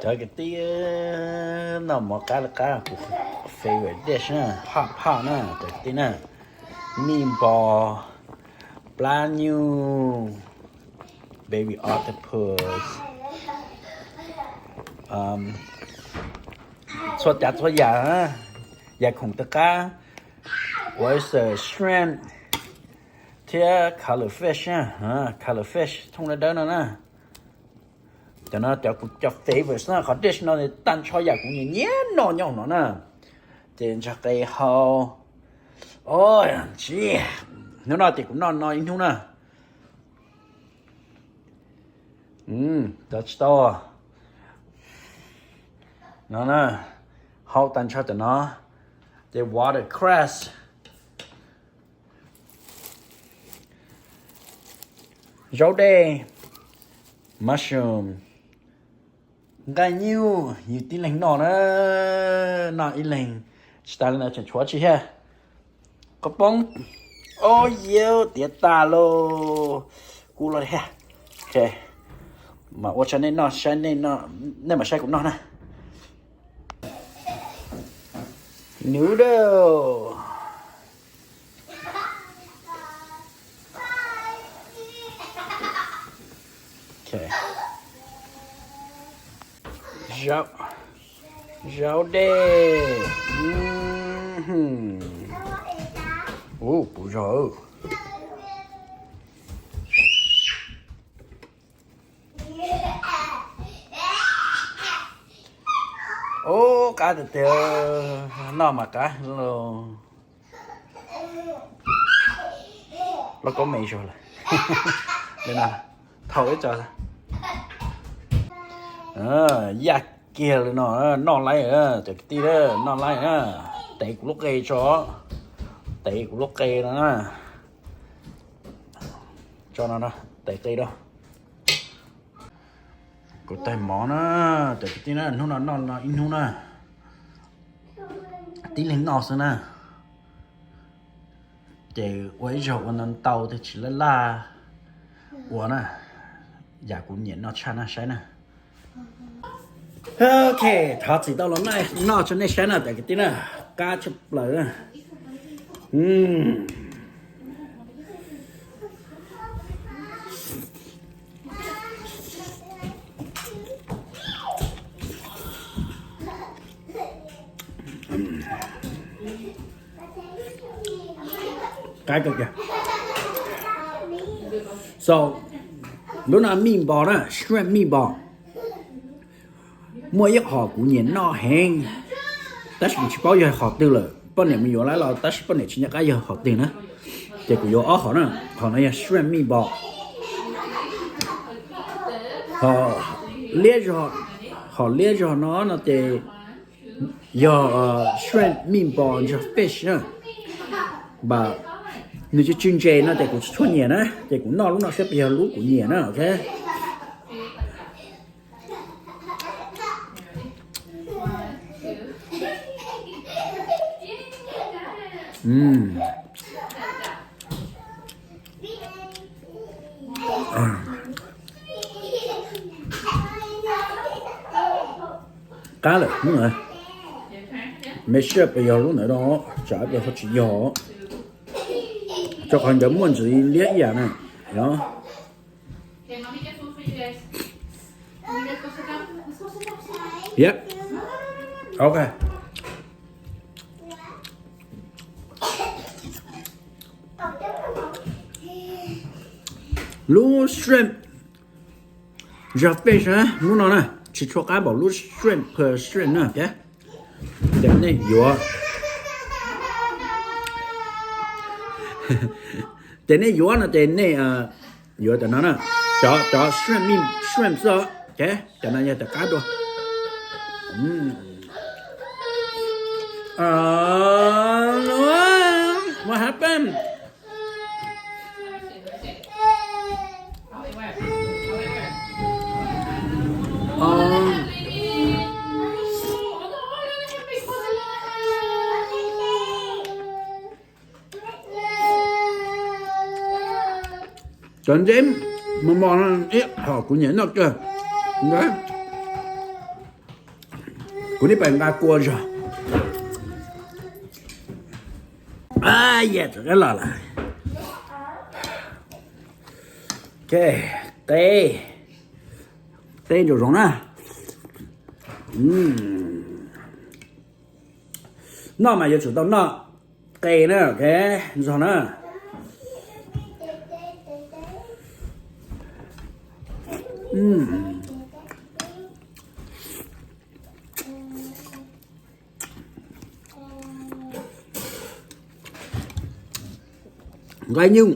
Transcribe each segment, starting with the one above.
Cov kwv tij, noj mov qab li qab kuv favorite dish na, phaj phaj na cov kwv tij na, mij npos, plab nyuj, baby octopus, txhua tsav txhua yam, yam khoom tawg qab, oyster, shrimp, thiab color fish, color fish thooj dawb dawb no na. Cov no cov kuv cov favorites na, qhov dish no tag nrho yam kuv nyiam nyiam noj nyob hauv no na. Ces ntsaig qe hau. Ntsia, hnub no ces kuv noj no ib hnub na. Cov tsis tau no na, hau tag nrho cov no. Ces watercress, zaub dej, mushroom, nqaij nyuj, yus tib leeg noj na, noj ib leeg tsis tas li ntawd tseem tshuav tsis thiab. Koj poob, o, yau tiav tas los kuv los thiab. Ok, mas ua tsaug nej noj, saib nej, nej mam saib kuv noj na. Noodle. Ok. Zaub, zaub dej. Ub, puv zog. Ub, qab tiag tiag, noj mas qab los. Lauj kaub me zog lawm. Li no, thaum ib co yaj kiag li no, noj laib, cov kwv tij, noj laib na. Tev kuv lub qe tso, tev kuv lub qe no na. Tso no, tev qe rau. Kuv tais mov na, cov kwv tij na, hnub no noj no ib hnub na. Tib leeg noj xwb na. Ces ua ib zaug ua ntau ntau thiaj tsis laj laj ua na. Yam kuv nyiam noj tshaj na, saib na. Ok, thov txim tau los noj tso nej saib na, cov kwv tij na. Qab tshaj plaws na. Qab kawg kiag. So, lub no meatball na, shrimp meatball. Muaj ib hom kuv nyiam noj heev, tab sis kuv tsis paub yog hom twg lawm, poj niam mus yuav lawm los tab sis poj niam tsis nco qab yog hom twg na. Ces kuv yuav ob hom na, hom no yog shrimp meatball. Hom liab zog, hom liab zog no no ces yog shrimp meatball ntag, fish na. Nws tsis tsw ntses no ces kuv tsis tshua nyiam na, ces kuv noj lub no saib puas yog lub kuv nyiam na, ok. Qab lawm hnub no. Make sure puas yog lub ntawd no, tsam ib pliag ho tsis yog. Rau qhov nkawd muaj ntsis liab ib yam na. Yep. Ok. Lub shrimp zog fish na, lub no na, tsis tshua qab npaum lub shrimp, shrimp na, ok. Ces nej yuav, ces nej yuav no ces nej yuav cov no na, cov, cov shrimp, shrimp xwb, ok. Cov no yog cov qab dua. What happened? Cov nteb mos mos no ib hom kuv nyiam noj kawg. Kuv neb pais nqa kua zog. Yes, los lawm. Ok, qe, qe ntsaum zoov na. Noj mas yuav tsum tau noj qe na, ok, zog na. Nqaij nyuj.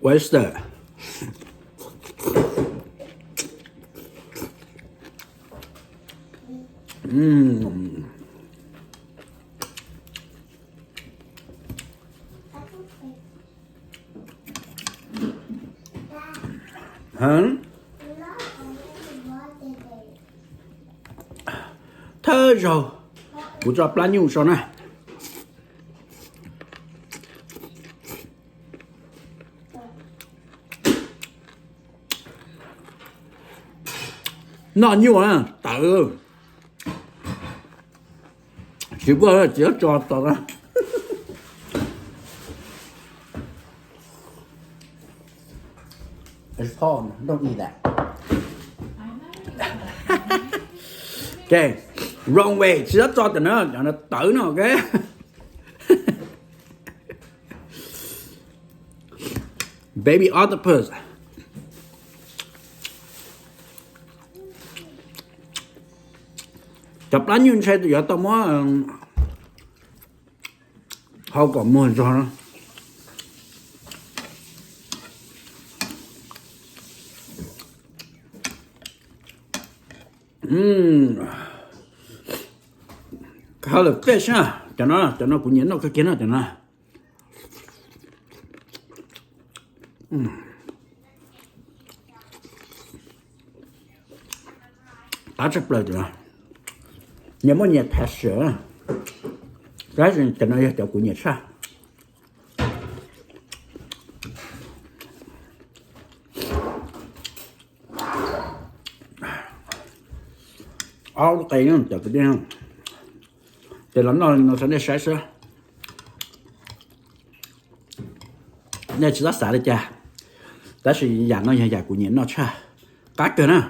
Oyster. Thawj zaug kuv tso plab nyuj so na. Noj nyuj tawv. Tsis muaj tsis tso tod na. Wrong way, tsis txhob tso cov no, cov no tawv no, ok. Baby octopus. Cov plab nyuj ntshai yuav tau muab hau kom muag zog no. Cuttlefish na, cov no, cov no kuv nyiam noj kawg kiag no, cov no. Qab tshaj plaws cov no. Nyias muaj nyias passion, tab sis cov no yog cov kuv nyiam tshaj. Ob lub qe cov kwv tij, ces los noj no rau nej saib xwb. Nej tsis txhob xav li cas, tab sis yam no yog yam kuv nyiam noj tshaj. Qab kawg na.